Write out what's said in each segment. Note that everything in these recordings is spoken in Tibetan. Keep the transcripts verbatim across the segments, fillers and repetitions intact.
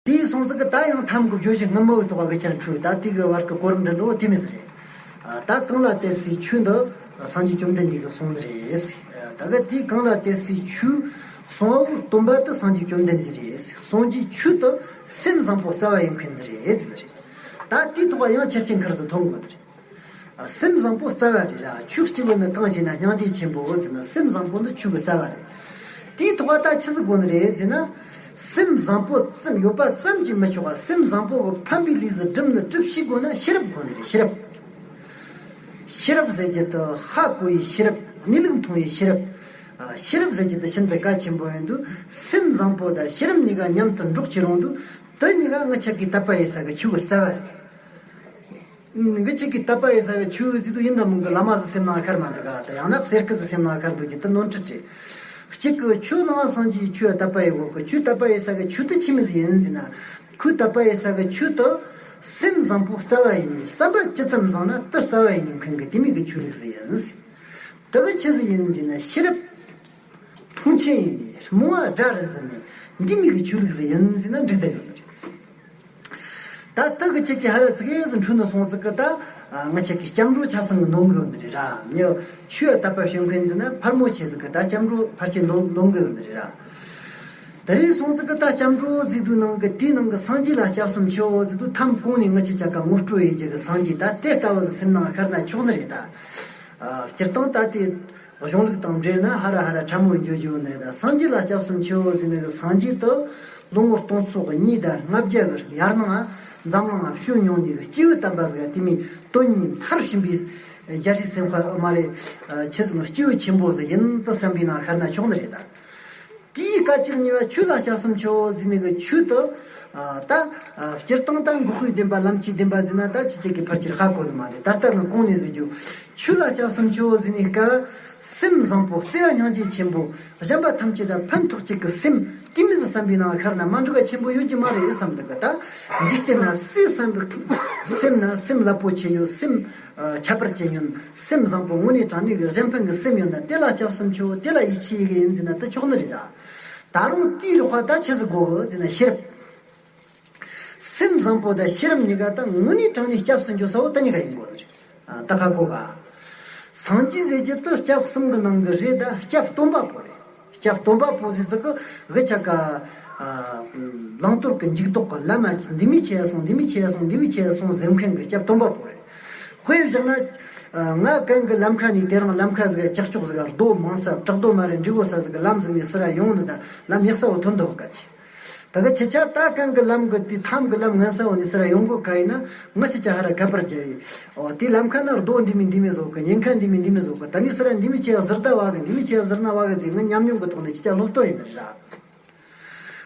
དེའི་སོང་ཙི་གི་ད་ཡང་ཐམ་གི་བརྗོད་གཞི་སྔ་མོ་གི་ཐོག་གི་ཅན་འཁྲུལ། ད་དེ་གི་བར་གི་གོ་རིམ་འདྲ་འགྲོ་བོ་དེ་མི་ཟེར་རེད། ད་གང་ལ་གཏད་སའི་ཆོས་འདི་སངས་རྒྱས་བཅོམ་ལྡན་འདས་ཀྱིས་གསུངས་ནི་རེད། ད་གི་དེ་གང་ལ་གཏད་སའི་ཆོས་གསུང་བ་བོ་སྟོན་པ་དེ་སངས་རྒྱས་བཅོམ་ལྡན་འདས་རེད། གསུང་རྒྱུའི་ཆོས་དེ་སེམས་བཟང་པོ་རྩ་བ་ཡིན་མཁན་ཟིག་རེད་ཟེར་ནི་རེད། ད་དེའི་ཐོག་ཡང་ཆ་རྐྱེན་ཁར་ཟིག་ཐོན་དགོས་ནི་རེད། སེམས་བཟང་པོ་རྩ་བ་རེད་ར། ཆོས་སྐྱེ་བོ་ནི་གང་ཞེ་ན་སྙིང་རྗེ་ཆེན་པོ་ཟེར་ན། སེམས་བཟང་པོ་ནི་ཆོས་ཀྱི་རྩ་བ་རེད། དེའི་ཐོག་ད་ཆི་ཟིག་དགོས་ནི་རེད་ཟེར་ན། སེམས་བཟང་པོ་ཙམ་ཡོད་པ་ཙམ་གྱིས་མི་ཆོག་པ། སེམས་བཟང་པོ་གི་ཕན་པའི་ལས་ཟིག་སྒྲུབ་ནི་སྒྲུབ་ཤེས་དགོས་ན་ཤེས་རབ་དགོས་ནི་རེད། ཤེས་རབ། ཤེས་རབ་ཟེར་རྒྱུ་དེ་ཧ་གོ་བའི་ཤེས་རབ། གནས་ལུགས་མཐོང་བའི་ཤེས་རབ། ཤེས་རབ་ཟེར་རྒྱུ་དེ་ཤིན་ཏུ་གལ་ཆེན་པོ་ཡིན་དུས། སེམས་བཟང་པོ་དང་ཤེས་རབ་གཉིས་ཀ་མཉམ་དུ་འགྲོགས་ཀྱི་རུང་དུས། དེ་གཉིས་ཀ་ང་ཆ་གི་དད་པ་ཡེ་ས་གི་ཆོས་ཀྱི་རྩ་བ་རེད། ང་ཆ་གི་དད་པ་ཡེ་ས་གི་ཆོས་ཟེར་དུས་ཡིན་ད་མིན་གི་བླ་མ་ཟིག་སེམས་ནང་ཁར་མ་འདུག་ག་ད་ཡང་ན་གསེར་སྐུ་ཟིག་སེམས་ནང་ཁར་འདུག་རྒྱུ་དེ་ནོར་འཁྲུལ་རེད། གཅིག་གི་ཆོས་ནང་སངས་རྒྱས་ཆོས་དད་པ་ཡེ་དགོས་གི། ཆོས་དད་པ་ཡེ་ས་གི་ཆོས་དེ་ཆི་མོ་ཟིག་ཡིན་ཟེར་ན། ཁོས་དད་པ་ཡེ་ས་གི་ཆོས་དེ་སེམས་བཟང་པོ་རྩ་བ་ཡིན་ནི། བསམ་པ་ཇི་ཙམ་བཟང་ན་དེ་རྩ་བ་ཡིན་ནི་མཁན་གི་དེ་མོ་གི་ཆོས་ལུགས་ཟིག་ཡིན། དེ་གི་ཆི་ཟིག་ཡིན་ཟེར་ན་ཤེས་རབ་མཐོང་ཆེན་ཡིན་ནི། རྨོངས་པ་དགྲ་རུ་འཛིན་ནི། འདི་མོ་གི་ཆོས་ལུགས་ཟིག་ཡིན་ཟེར་ན་འགྲིག་བསྡད་ཡོད་ནི་རེད། ད་དེ་གི་ཆེད་ཀྱི་ཧ་ར་ཙི་གེ་ཟིག་འཁྲུལ་ནི་སོང་ཙི་གི་ད། ང་ཆ་གི་སྐྱབས་འགྲོ་ཆ་ཚང་གི་འདོན་གི་ཡོད་ནི་རེད་ར། མྱི་ཆོས་དད་པ་བྱེད་མཁན་ཟིག་ན་ཕར་མོ་ཆེ་ཟིག་གི་ད་སྐྱབས་འགྲོ་ཕལ་ཆེར་འདོན་འདོན་གི་ཡོད་ནི་རེད་ར། དེ་རིང་སོང་ཙི་གི་ད་སྐྱབས་འགྲོ་ཟེར་དུས་ནང་གི་དེའི་ནང་གི་སངས་རྒྱས་ལ་སྐྱབས་སུ་མཆིའོ་ཟེར་དུས། ཐམ་གོང་ནས་ང་ཆ་ཅག་ག་ངོ་སྤྲོད་ཡེ་རྒྱུ་གི་སངས་རྒྱས་ད་དེ་ལྟ་བུ་ཟིག་སེམས་ནང་ཤར་ན་ཆོག་ནི་རེད་ད། སྤྱིར་བཏང་ད་དེ་གཞུང་ལུགས་དང་འབྲེལ་ན་ཧ་ར་ཧ་ར་ཕྲ་མོ་འགྱོ་རྒྱུ་ནི་རེད་ད། སངས་རྒྱས་ལ་སྐྱབས་སུ་མཆིའོ་ཟེར་ནི་གི་སངས་རྒྱས་དེ་ལོ་ངོ་སྟོང་ཚོ་གཉིས་དང་ལྔ་བརྒྱ་གི་ཡར་ནང་འཛམ་གླིང་ང་བྱོན་མྱོང་ནི་གི་སྐྱེས་བུ་དམ་པ་ཟིག་ག་དེ་མོ་དོན་གཉིས་མཐར་ཕྱིན་པའི་རྒྱལ་སྲས་སེམས་དཔའ་མ་རེད། ཆི་ཟེར་ན་སྐྱེས་བུ་ཆེན་པོ་ཟིག་ཡིན་དུ་བསམ་པའི་ནང་ཤར་ན་ཆོག་ནི་རེད་ད། དེའི་སྐད་ཅིག་གཉིས་པ་ཆོས་ལ་སྐྱབས་སུ་མཆིའོ་ཟེར་ནི་གི་ཆོས་དེ། ད་སྤྱིར་བཏང་ད་འགོག་པའི་བདེན་པ་ལམ་གྱི་བདེན་པ་ཟེར་ན་ད་ཁྱེད་ཅག་གིས་ཕལ་ཆེར་ཧ་གོ་ནི་མ་རེད། ད་ལྟ་ངས་གོང་ནས་ཟེར་རྒྱུ། ཆོས་ལ་སྐྱབས་སུ་མཆིའོ་ཟེར་ནི་སྐབས་སེམས་བཟང་པོ་བརྩེ་བ་སྙིང་རྗེ་ཆེན་པོ། གཞན་པ་ཐམས་ཅད་དང་ཕན་ཐོགས་ཅིག་གི་སེམས་དེ་མོ་ཟིག་བསམ་པའི་ནང་ཤར་ན་མ་འགྲིག་པ་ཆེན་པོ་ཡོད་རྒྱུ་མ་རེད་བསམ་འདུག་གི། ད་འཇིག་རྟེན་ན་སུས་བསམ་པའི་སེམས་ན་སེམས་རླབས་པོ་ཆེ་ཡོད། སེམས་ཨ་ཁྱད་པར་ཅན་ཡིན། སེམས་བཟང་པོ་དངོས་གནས་དྲང་གནས་ཀྱི་གཞན་ཕན་གྱི་སེམས་ཡོད་ན་དེ་ལ་སྐྱབས་སུ་མཆིའོ། དེ་ལ་ཡིད་ཆེས་ཡེ་གི་ཡིན་ཟེར་ན་དེ་ཆོག་ནི་རེད་ར། ད་རུང་དེའི་རོགས་པ་ད་ཆི་ཟིག་དགོས་གི་ཟེར་ན་ཤེས་རབ། སེམས་བཟང་པོ་དང་ཤེས་རབ་གཉིས་ཀ་ད་དངོས་གནས་དྲང་གནས་སྐྱབས་སུ་འགྱོ་ས་བོ་དེ་གཉིས་ཀ་ཡིན་དགོས་ནི་རེད། ཨ། ད་ཧ་གོ་ག་སངས་རྒྱས་ཟེར་རྒྱུ་དེ་སྐྱབས་གསུམ་གྱི་ནང་གི་རེད། ད་སྐྱབས་སྟོན་པ་པོ་རེད། སྐྱབས་སྟོན་པ་པོ་ཟེར་ཙི་གི་གི་ཆ་ག་ཨ། བླང་དོར་གྱི་འཇུག་ལྡོག་གི་ལམ་མ་འདི་མོ་ཆེ་ཡ་སོང་། འདི་མོ་ཆེ་ཡ་སོང་། འདི་མོ་ཆེ་ཡ་སོང་ཟེར་མཁན་གྱི་སྐྱབས་སྟོན་པ་པོ་རེད། དཔེ་བཞག་ན། ཨ། ང་གང་གི་ལམ་ཁ་ནས་དེ་རིང་ལམ་ཁ་ཟིག་ལྕགས་ཀྱོག་ཟིག་རྡོ་མང་ས་བྲག་རྡོ་མ་རེད་འབྲི་གོ་ས་ཟིག་གི་ལམ་ཟིག་ནས་སུ་ར་ཡོང་ནི་ད་ལམ་ཡག་ས་བོ་ཐོན་འདུག་ག་ཆེ། ད་གི་ཁྱེད་ཅག་ད་གང་གི་ལམ་གི་དེ་ཐམ་གི་ལམ་ངན་ས་བོ་ནས་སུ་ར་ཡོང་གོ་ག་ཡིན་ན། ང་ཁྱེད་ཅག་ཧ་ར་ཁ་པར་རྒྱབ་ཡིན། ཨོ། དེ་ལམ་ཁ་ན་རྡོ་འདི་མོ་འདི་མོ་བཟོ་གི། ཉེན་ཁ་འདི་མོ་འདི་མོ་བཟོ་གི། ད་ནི་སུ་ར་འདི་མོ་ཆེ་ཡ་ཟུར་ལྟ་བ་གི། འདི་མོ་ཆེ་ཡ་ཟུར་ན་བ་གི་ཟེར། ང་ཉམས་མྱོང་གི་ཐོག་ནས་ཁྱེད་ཅག་སློབ་སྟོན་ཡིན་ནི་རེད་ར།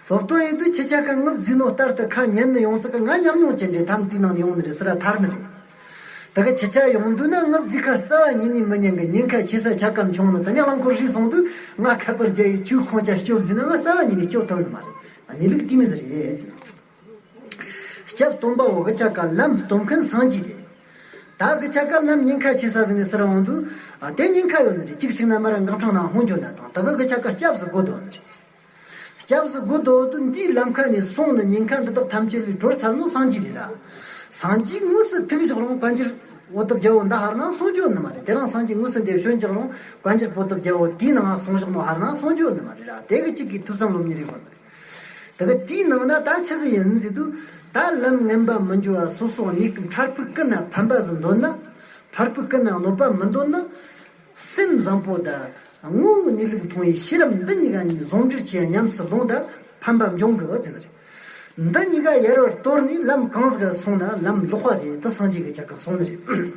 སློབ་སྟོན་ཡིན་དུས་ཁྱེད་ཅག་གི་ངུབ་ཟིན་ནོ་ལྟར་དུ་ཁ་ཉན་ནི་ཡོང་ཙི་གི་ང་ཉམས་མྱོང་ཅན་རེད། ཐམ་དེའི་ནང་ནས་ཡོང་ནི་རེད། སུ་ར་ཐར་ནི་རེད། ད་གི་ཁྱེད་ཅག་ཡོང་དུས་ན་ངུབ་ཟིན་ཁ་རྩ་བ་ཉིད་ནས་མི་ཉན་གི། ཉེན་ཁ་ཆེ་ས་ཆ་ག་མཆོང་ནི། ད་ནི་རླངས་འཁོར་རིག་སོང་དུས་ང་ཁ་པར་རྒྱག་ཡི་ཁྱོད་ཁོང་ཅག་སྐྱོབ་ཟིན་ན་ང་རྩ་བ་ཉིད་ནས་སྐྱོབ་ཐུབ་ནི་མ་རེད། ཨ་ནི་ལུགས་དེ་མོ་ཟིག་རེད་ཟེར། སྐྱབས་སྟོན་པ་བོ་གི་ཆ་ག་ལམ་སྟོན་མཁན་སངས་རྒྱས་རེད། ད་གི་ཆ་ག་ལམ་ཉེན་ཁ་ཆེ་ས་ཟིག་ནས་སུ་ར་འོང་དུས། ཨ། དེ་ཉེན་ཁ་ཡོད་ནི་རེད། གཅིག་ཟེར་ན་མ་ར་འགག་འཕྲང་ནང་ཧོན་འགྱོ་ན་དང་། ད་གི་གི་ཆ་ག་སྐྱབས་སུ་དགོས་དོ་ནི་རེད། སྐྱབས་སུ་དགོས་དོ་དུས་འདིའི་ལམ་ཁ་ནས་སོང་ནི་ཉེན་ཁ་འདི་དག་ཐམས་ཅད་ལས་གྲོལ་ཚར་ནོ་སངས་རྒྱས་རེད་ར། སངས་རྒྱས་དངོས་སུ་ཐུག་བཞག་རུང་བཀའ་འགྱུར་པོ་ཏི་བརྒྱ་བོ་འདི་ཧར་ནང་གསུང་རྒྱུ་ནི་མ་རེད། དེ་རིང་སངས་རྒྱས་དངོས་སུ་འདིར་བྱོན་བཞག་རུང་བཀའ་འགྱུར་པོ་ཏི་བརྒྱ་བོ་དེའི་ནང་གསུང་བཞག་ནོ་ཧར་ནང་གསུང་རྒྱུ་ནི་མ་རེད་ར། དེ་གི་གཅིག་གིས་ཐོས་བསམ་སློབ་གཉེར་རེད་དགོས་ནི་རེད། དེ་གི་དེའི་ནང་ན་ད་ཆི་ཟིག་ཡིན་ཟེར་དུས། ད་ལམ་ངན་པ་མི་འགྱོ་བ་སོ་སོ་གནས་སྐབས་འཕྲལ་ཕུགས་ཀུན་ན་ཕན་པ་ཟིག་འདོད་ན། འཕྲལ་ཕུགས་ཀུན་ན་གནོད་པ་མི་འདོད་ན། སེམས་བཟང་པོ་དང་དངོས་པོའི་གནས་ལུགས་མཐོང་བའི་ཤེས་རབ་འདི་གཉིས་ཀ་གཉིས་ཟུང་འབྲེལ་གྱིས་ཉམས་སུ་ལོངས་དང་ཕན་པ་འབྱུང་གི་ཟེར་ནི་རེད། འདི་གཉིས་ཀ་ཡར་བར་དོར་ནས་ལམ་གང་ཟིག་ག་སོང་ན་ལམ་ལོག་པ་རེད། དེ་སངས་རྒྱས་ཀྱིས་ཆ་ག་གསུངས་ནི་རེད།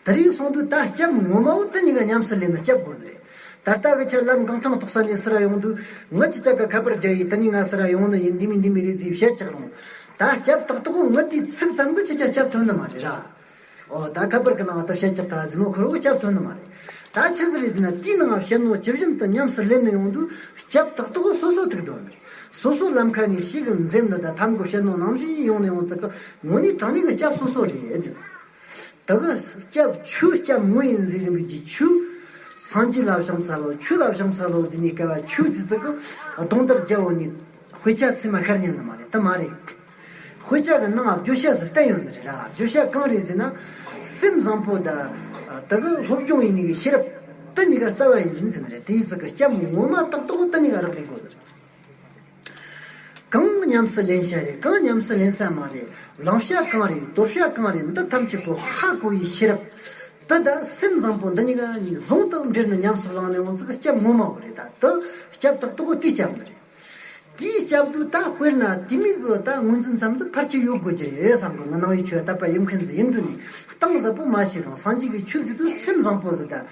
དེ་རིང་སོང་དུས་ད་སྐྱབས་ངོ་མ་བོ་དེ་གཉིས་ཀ་ཉམས་སུ་ལེན་ན་སྐྱབས་དགོས་ནི་རེད། ད་ལྟ་གི་ཆ་ལམ་གང་འཕྲང་ཐོག་ས་ནས་སུ་ར་ཡོང་དུས་ངི་ཆི་ཆ་ག་ཁ་པར་རྒྱག་ཡིན། དེ་ནས་ང་སུ་ར་ཡོང་ནི་ཡིན། འདི་མི་འདི་མི་རེད་ཟེར་བཤད་ཀྱག་རུང་། ད་སྐྱབས་ཏག་ཏག་གོ་ངི་དེའི་ཚིག་ཙམ་གི་ཆི་ཆ་སྐྱབས་ཐོན་ནི་མ་རེད་ར། ཨོ། ད་ཁ་པར་གི་ནང་ད་བཤད་ཀྱག་ད་ཟིན་ནོ་ཁོ་རོ་གི་སྐྱབས་ཐོན་ནི་མ་རེད། ད་ཆི་ཟིག་རེད་ཟེར་ན་དེའི་ནང་བཤད་ནོ་ཇི་བཞིན་དུ་ཉམས་སུ་ལེན་ནི་ཡོང་དུས་སྐྱབས་ཏག་ཏག་གོ་སོ་སོ་ཐུག་དོ་ནི་རེད། སོ་སོ་ལམ་ཁ་ནས་ཤེས་གི་འཛེམ་ནི་ད་ཐམ་གི་བཤད་ནོ་ནང་བཞིན་ཡོང་ནི་ཡོང་ཙི་གི་དངོས་གནས་དྲང་གནས་གི་སྐྱབས་སོ་སོ་རེད་ཟེར། ད་གི་སྐྱབས་ཆོས་སྐྱབས་དངོས་ཡིན་ཟེར་གི་འདུག་གི། ཆོས་སངས་རྒྱས་ལ་བྱང་ས་ལོ། ཆོས་ལ་བྱང་ས་ལོ་ཟེར་ནས་སྐབས་ཆོས་ཟེར་ཙི་གི་གདོང་ལྟར་རྒྱལ་བོ་ནས་ དཔེ་ཆ་ཚད་མ་ཤར་ཉན་ནི་མ་རེད། དེ་མ་རེད། དཔེ་ཆ་གི་ནང་བརྗོད་བྱ་ཟིག་བསྟན་ཡོད་ནི་རེད་ར། བརྗོད་བྱ་གང་རེད་ཟེར་ན། སེམས་བཟང་པོ་དང་། དེ་གི་སློབ་སྦྱོང་ཡིན་ནི་གི་ཤེས་རབ། དེ་གཉིས་ཀ་རྩ་བ་ཡིན་ཟེར་ནི་རེད། དེའི་ཚིག་གི་སྐྱབས་ངོ་མ་ཏག་ཏག་དེ་གཉིས་ཀ་རག་ལས་དགོས་ནི་རེད། གང་ཉམས་སུ་ལེན་བྱ་རེད། གང་ཉམས་སུ་ལེན་ས་མ་རེད། བླང་བྱ་གང་རེད། དོར་བྱ་གང་རེད། འདི་ཐམས་ཅད་པོ་ཧ་གོ་བའི་ཤེས་རབ། དེ་དང་སེམས་བཟང་པོ་འདི་གཉིས་ཀ་ཟུང་དུ་འབྲེལ་ནས་ཉམས་སུ་བླངས་ནས་འོང་ཚིག་གི་སྐྱབས་ངོ་མ་བོ་རེད། ད་དེ་སྐྱབས་ཏག་ཏག་གོ་དེའི་སྐྱབས་ནི་རེད། དེའི་སྐྱབས་དུས་ད་དཔེར་ན་དེ་མིན་གི་ད་ངོས་འཛིན་ཙམ་དུ་ཕལ་ཆེར་ཡོད་དགོས་ཀྱི་རེད་བསམ་གི། ང་ནང་བའི་ཆོས་དད་པ་ཡིན་མཁན་ཟིག་ཡིན་དུས་ནས་གཏིང་ཟབ་པོ་མ་ཤེས་རུང་སངས་རྒྱས་ཀྱི་ཆོས་ཟེར་དུས་སེམས་བཟང་པོ་ཟིག་དང་།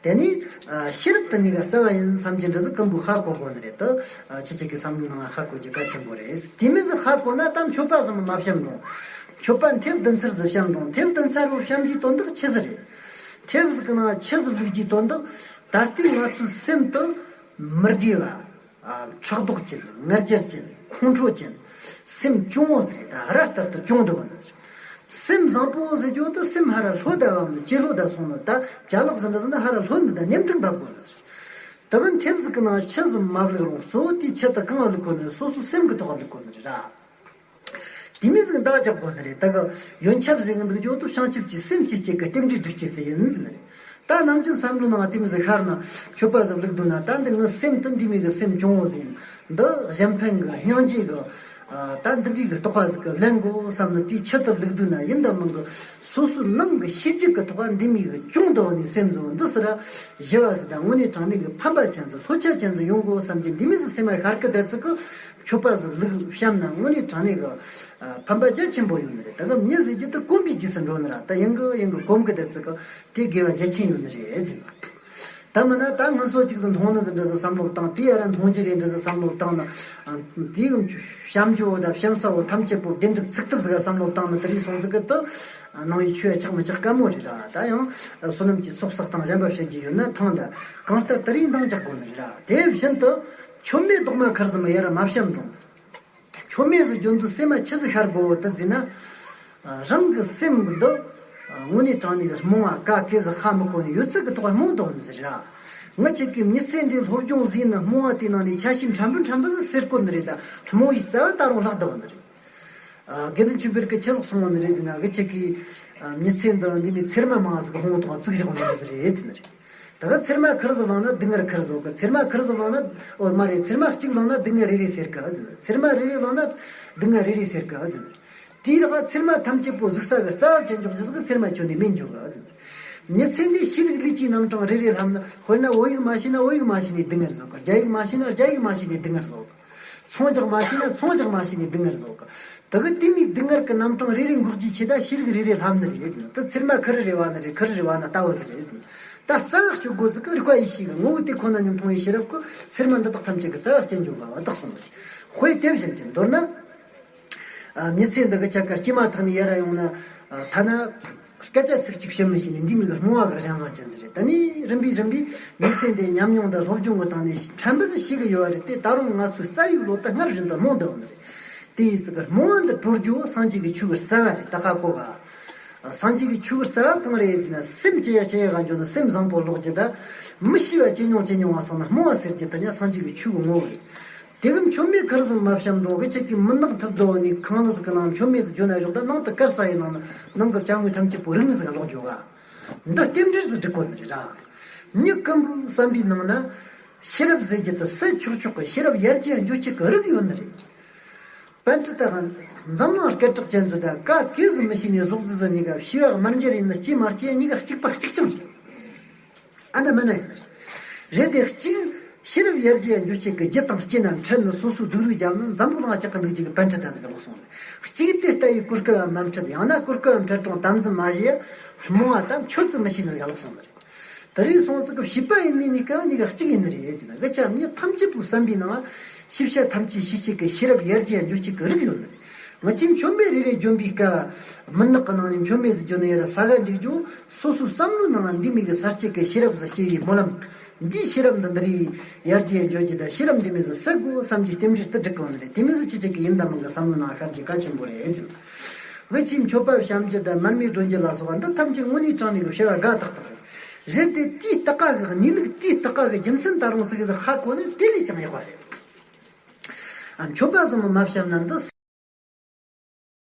དེ་ནས་ཤེས་རབ་དེ་གཉིས་ཀ་རྩ་བ་ཡིན་བསམ་གྱི་འདྲ་ཟིག་ཀུན་པོ་ཧ་གོ་དགོས་ནི་རེད། དེ་ཁྱེད་ཅག་གི་བསམ་བློའི་ནང་ཧ་གོ་རྒྱུ་གལ་ཆེན་པོ་རེད། དེ་མིན་ཟིག་ཧ་གོ་ན་ད་མཆོད་པ་ཟིག་མ་བཤམས་རུང་། མཆོད་པ་མཐེབ་བདུན་ཚར་ཟིག་བཤམས་རུང་མཐེབ་བདུན་ཚར་བོ་བཤམས་རྒྱུའི་དོན་དག་ཆི་ཟིག་རེད། མཐེབ་ཟིག་གི་ནང་ཆུ་ཟིག་བླུགས་རྒྱུའི་དོན་དག་ད་ལྟའི་ང་ཚོའི་སེམས་དེ་མི་དགེ་བ། ཨ། ཕྲག་དོག་ཅན། ང་རྒྱལ་ཅན། ཁོང་ཁྲོ་ཅན། སེམས་གྱོང་བོ་ཟེར་རེད། ད་ར་ལྟར་དུ་གྱོང་དུ་བ་ནི་ཟེར། སེམས་བཟང་པོ་ཟེར་རྒྱུ་དེ་སེམས་ཧ་ར་ལྷོད་ད་བ་ནི་ཇེ་ལྷོད་ད་སོང་ནི། ད་བྱ་ལག་ཟེར་འདྲ་ཟེར་ན་ཧ་ར་ལྷོད་ནི་ད་ནེམ་ཐུག་འབབ་དགོས་ནི་ཟེར། ད་གི་མཐེབ་ཟིག་གི་ནང་ཆུ་ཟིག་མ་བླུགས་རུང་གཙོ་བོ་དེའི་ཆུ་དེ་གང་བླུགས་དགོས་ནི་རེད། སོ་སོའི་སེམས་གི་ཐོག་བླུགས་དགོས་ནི་རེད་ར། དེ་མིན་ཟིག་འདང་རྒྱག་དགོས་ནི་རེད། ད་གི་ཡོན་ཆབ་ཟེར་གི་འདུག་རྒྱུ་དེ་བྱང་ཆུབ་ཀྱི་སེམས་ཀྱི་སྐྱེད་ཀྱི་རྟེན་འབྲེལ་སྒྲིག་བྱེད་ཚུལ་ཡིན་ཟེར་ནི་རེད། ད་ནམ་རྒྱུན་བསམ་བློའི་ནང་དེ་མིན་ཟིག་ཤར་ན་མཆོད་པ་ཟིག་བླུགས་འདུག་ན། ད་འདི་ངའི་སེམས་དེ་འདི་མོ་གི་སེམས་གྱོང་བོ་ཟིག་ཡིན། འདི་གཞན་ཕན་གི་སྙིང་རྗེ་གི། ཨ། ད་འདི་འདྲའི་གི་རྟོགས་པ་ཟིག་གི་ལེན་དགོས་བསམ་ནི་དེའི་ཆེད་དུ་བླུགས་འདུག་ན་ཡིན་དང་མིན་གི། སོ་སོའི་ནང་གི་ཤེས་རྒྱུད་ཀྱི་ཐོག་འདི་མོ་གི་གྱོང་དུ་བ་ནི་སེམས་བཟོ་འདི་ཟེར་ར། ཞི་བ་ཟིག་དང་དངོས་གནས་དྲང་གནས་གི་ཕན་པ་ཅན་ཟིག་ལྷོད་ཆ་ཅན་ཟིག་ཡོང་དགོས་བསམ་གྱི་འདི་མོ་ཟིག་སེམས་མ་ཤར་གི་བསྡད་ཚིག་གི། མཆོད་པ་ཟིག་བླུགས་བཤམས་ན་དངོས་གནས་དྲང་གནས་གི། ཨ། ཕན་པ་རྒྱ་ཆེན་པོ་ཡོད་ནི་རེད། ད་གི་མྱི་ཟེར་རྒྱུ་དེ་གོམས་པའི་རྗེས་སུ་འགྲོ་ནི་ར། ད་ཡང་གི་ཡང་གི་གོམས་གི་བསྡད་ཚིག་གི་དེ་དགེ་བ་རྒྱ་ཆེན་ཡོད་ནི་རེད་ཟེར་ན། ད་མིན་ན་ད་སྔོན་སོ་གཅིག་ཟིག་མཐོང་ནི་ཟིག་འདྲ་ཟིག་བསམ་བློ་བཏང་། དེ་ཡ་ར་མཐོང་རྒྱུ་རེད་འདྲ་ཟིག་བསམ་བློ་བཏང་ན། ཨ། དེའི་གི་བཤམ་རྒྱུ་བོ་དང་བཤམ་ས་བོ་ཐམས་ཅད་པོ་བདེ་སྒྲུབ་ཚུགས་ཐུབ་ཟིག་བསམ་བློ་བཏང་ན། དེ་རིང་སོང་ཟིག་གི་དུ་ནང་བའི་ཆོས་ཆགས་མི་ཆགས་དཀའ་མོ་རེད་ར། ད་ཡང་བསོད་ནམས་ཀྱི་ཚོགས་བསགས་སྟངས་གཞན་པ་བཤད་རྒྱུ་ཡོད་ན་ཐང་། ད་གང་ལྟར་དེ་རིང་འདང་རྒྱག་དགོས་ནི་རེད་ར། དེ་བཞིན་དུ་མཆོད་མེ་རྡོག་མ་ཁུར་ཟིག་མ་ཡ་ར་མ་བཤམས་རུང་། མཆོད་མེ་ཟིག་བརྗོད་དུས་སེམས་མ་ཆི་ཟིག་ཤར་དགོས་བོ་དེ་ཟེར་ན། ཨ། རང་གི་སེམས་འདི། ཨ། དངོས་གནས་དྲང་གནས་ཀྱི་རྨོངས་པ་ཀ་ཀེ་ཟིག་ཧ་མི་གོ་ནི་ཡོད་ཚད་ཀྱི་ཐོག་རྨོངས་དོགས་ནི་ཟེར་ར། ང་ཅག་གི་མི་ཚེ་འདི་སློབ་སྦྱོང་ཟིན་ན་རྨོངས་པ་དེ་ནང་ནས་ཆ་ཤས་ཕྲན་བུ་ཕྲན་བུ་ཟིག་སེལ་དགོས་ནི་རེད། ད་རྨོངས་པའི་རྩ་བ་ད་རུང་ལྷག་བསྡད་པ་ནི་རེད། ཨ། དགེ་འདུན་ཆོས་འཕེལ་གྱིས་ཆི་ཟིག་གསུངས་པ་ནི་རེད་ཟེར་ན། ང་ཅག་གི་མི་ཚེ་འདི་འདི་མི་ཚེར་མ་མང་ཟིག་གི་ཧོང་ཐོག་བཙུགས་བཞག་པ་ནི་ཟིག་རེད་ཟེར་ནི་རེད། ད་ག་ཚེར་མ་ཁུར་ཟིག་བླངས་ན་སྡུག་བསྔལ་ཁུར་ཟིག་གི། ཚེར་མ་ཁུར་ཟིག་བླངས་ན། འོ་མ་རེད། ཚེར་མ་གཅིག་བླངས་ན་སྡུག་བསྔལ་རེ་རེ་སེལ་གི་ཟེར། ཚེར་མ་རེ་རེ་བླངས་ན་སྡུག་བསྔལ་རེ་རེ་སེལ་གི་ཟེར། དེའི་རག་ཚེར་མ་ཐམས་ཅད་པོ་ཟུག་ས་གི་རྩ་བ་ཅན་འཇོག་རྒྱུ་ཟིག་གི་ཚེར་མ་ཁྱོན་ནས་མེད་འཇོག་གི་ཟེར། མི་ཚེ་འདི་ཤེས་རིག་ལུས་ཀྱི་རྣམ་གྲངས་རེ་རེ་ལྷབ་ན། དཔེར་ན་བོད་ཡིག་མ་ཤེས་ན་བོད་ཡིག་མ་ཤེས་ནས་སྡུག་བསྔལ་བཟོ་གི། རྒྱ་ཡིག་མ་ཤེས་ན་རྒྱ་ཡིག་མ་ཤེས་ནས་སྡུག་བསྔལ་བཟོ་གི། ཚོང་རྒྱག་མ་ཤེས་ན་ཚོང་རྒྱག་མ་ཤེས་ནས་སྡུག་བསྔལ་བཟོ་གི། ད་གི་དེ་མོའི་སྡུག་བསྔལ་གྱི་རྣམ་གྲངས་རེ་རེ་འགོག་རྒྱུའི་ཆེད་ད་ཤེས་རིག་རེ་རེ་ལྷབ་ནི་རེད། ད་ཚེར་མ་ཁུར་རེ་རེ་བ་ནི་རེད། ཁུར་རེ་རེ་བ་ན་ལྟ་བུ་ཟིག་རེད། ད་རྩ་བ་གཅོད་དགོས་ཟིག་གི་རིག་པ་ཡེ་ཤེས་ཀྱི་ངོ་བོ་དེ་ཁོ་ན་ཉིད་མཐོང་བའི་ཤེས་རབ་ཀྱིས་ཚེར་མ་འདི་དག་ཐམས་ཅད་ཀྱི་རྩ་བ་གཅོད་འཇོག་པ་བ་དག་གསུངས་པ་རེད། དཔེ་དེ་བཞིན་དུ་མདོར་ན། ཨ། མི་ཚེ་འདི་གི་ཆ་ག་སྐྱེས་མ་ཐག་ནས་ཡར་ར་ཡོང་ན། ཨ། ཐ་ན་སྐད་ཆ་ཚིག་གཅིག་བཤད་མི་ཤེས་ནས་འདི་མོ་གི་རྨོངས་པ་གི་གཞན་དབང་ཅན་ཟིག་རེད། ད་ནི་རིམ་པས་རིམ་པས་མི་ཚེ་འདི་ཉམས་མྱོང་དང་སློབ་སྦྱོང་གི་སྟེང་ནས་ཕྲན་བུ་ཟིག་ཤེས་གི་ཡོད་པ་རེད་དེ། ད་རུང་ང་ཚོའི་རྩ་བའི་བློ་དེ་སྔར་བཞིན་དུ་རྨོངས་བསྡད་ཡོད་ནི་རེད། དེ་ཡི་ཚིག་གི་རྨོངས་པ་འདི་གྲོལ་རྒྱུ་བོ་སངས་རྒྱས་ཀྱི་ཆོས་ཀྱི་རྩ་བ་རེད། ད་ཧ་གོ་ག། ཨ། སངས་རྒྱས་ཀྱི་ཆོས་ཀྱི་རྩ་བ་གང་རེད་ཟེར་ན། སེམས་ཅི་ཡ་ཅི་ཡ་ག་འཇོག་ན་སེམས་བཟང་པོ་ལོག་རྒྱུ། ད་མི་ཤེས་པ་ཇེ་ཉུང་ཇེ་ཉུང་བ་སོང་ན་རྨོངས་པ་སེལ་རྒྱུ་དེ་ནི་སངས་རྒྱས་ཀྱི་ཆོས་ཀྱི་ངོ་བོ་རེད། དེ་གི་མཆོད་མེ་ཁུར་ཟིག་མ་བཤམས་རུང་། གི་ཁྱེད་ཀྱིས་མུན་ནག་ཐུབ་རྡོ་ནས་ཁང་གླུ་ཟིག་གི་ནང་མཆོད་མེ་ཟིག་བརྗོད་ན་ཞོག་ད་ནང་དུ་དཀར་ས་ཡི་ནང་ན་ནང་གི་བྱ་དངོས་ཐམས་ཅད་པོ་རིག་ནི་ཟིག་ག་ལོག་འགྱོ་ག། འདི་རྟེན་འབྲེལ་ཟིག་སྒྲིག་དགོས་ནི་རེད་ར། མྱི་ཀུན་པོའི་བསམ་པའི་ནང་ན་ཤེས་རབ་ཟེར་རྒྱུ་དེ་སད་ཆོག་ཆོག་གི་ཤེས་རབ་ཡར་རྒྱས་འགྱོ་བྱེད་ཀྱི་རིགས་ཡོད་ནི་རེད། པཎྜི་ཏ་གི་འཛམ་གླིང་སྐད་གྲགས་ཅན་ཟིག་དང་ཀ་ཀེ་ཟིག་མི་ཤེས་ནས་ཟོག་རྫི་ཟིག་གཉིས་ཀ་བྱིས་པ་དམར་འགྱུར་ཡིན་ན་སྐྱེས་མ་སྐྱེས་གཉིས་ཀ་གཅིག་པ་གཅིག་རྐྱང་རེད། ཨ་ན་མ་ན་ཡིན་ནི་རེད། རེད་དེ་གཅིག་ཤེས་རབ་ཡར་རྒྱས་འགྱོ་བྱེད་ཀྱི་རྒྱུ་དང་རྐྱེན་རྣམས་འཕྲད་ནས་སོ་སོའི་སྡུག་རུས་བརྒྱབ་ན་འཛམ་བུ་གླིང་ལྕགས་ཀྱི་འདུག་ཅིག་གི་པཎྜི་ཏ་ཟིག་ག་ལོག་སོང་རེད། གཅིག་དེ་ལྟ་ཡི་གོ་སྐབས་བ་མ་འཕྲད། ཡང་ན་གོ་སྐབས་བ་འཕྲད་རུང་དམ་འཛིན་མ་བྱས་རྨོངས་པ་དང་ཆོས་ཚིག་མི་ཤེས་ནི་ཟིག་ག་ལོག་སོང་ནི་རེད། དེ་རིང་སོང་ཙིག་གི་བྱིས་པ་ཡིན་ནི་ནི་ཀ་གཉིས་ཀ་གཅིག་ཡིན་ནི་རེད་ཟེར་ན། གི་ཆ་མྱི་ཐམས་ཅད་པོའི་བསམ་པའི་ནང་ཤེས་བྱ་ཐམས་ཅད་ཤེས་བྱེད་ཀྱི་ཤེས་རབ་ཡར་རྒྱས་འགྱོ་བྱེད་ཀྱི་རིགས་ཡོད་ནི་རེད། ང་ཚོས་མཆོད་མེ་རེ་རེ་བརྗོད་པའི་སྐབས། མུན་ནག་གི་ནང་ནས་མཆོད་མེ་ཟིག་བརྗོད་ན་ཡར་ར་ས་ག་འཇིག་རྒྱུ། སོ་སོའི་བསམ་བློའི་ནང་འདི་མོ་གི་གསར་བཅད་ཀྱི་ཤེས་རབ་ཟིག་སྐྱེ་བའི་སྨོན་ལམ། འདིའི་ཤེས་རབ་འདི་འདི་རེ་ཡར་རྒྱས་འགྱོ་རྒྱུ་དང་། ཤེས་རབ་འདི་མོ་ཟིག་སད་དགོས་བསམ་གྱི་རྟེན་འབྲེལ་དེ་སྒྲིག་གོ་ནི་རེད། དེ་མོ་ཟིག་ཁྱེད་ཅག་གི་ཡིན་དང་མིན་གི་བསམ་བློའི་ནང་ཤར་རྒྱུ་གལ་ཆེན་པོ་རེད་ཟེར། ང་ཚོས་མཆོད་པ་བཤམས་རྒྱུ་དང་མར་མེ་སྒྲོན་རྒྱུ་ལ་སོགས་པ་འདི་ཐམས་ཅད་དངོས་གནས་དྲང་གནས་གི་བྱ་བ་དགའ་ཏག་ཏག་རེད། རེད་དེ་དེའི་ལྟ་ག་གི་གནས་ལུགས། དེའི་ལྟ་ག་གི་རྒྱུ་མཚན་ད་རུང་ཙིག་གེ་ཟིག་ཧ་གོ་ན་དེ་ལས་ཀྱང་ཡག་པ་རེད། ཨ། མཆོད་པ་ཙམ་མ་བཤམས་ན་འདི།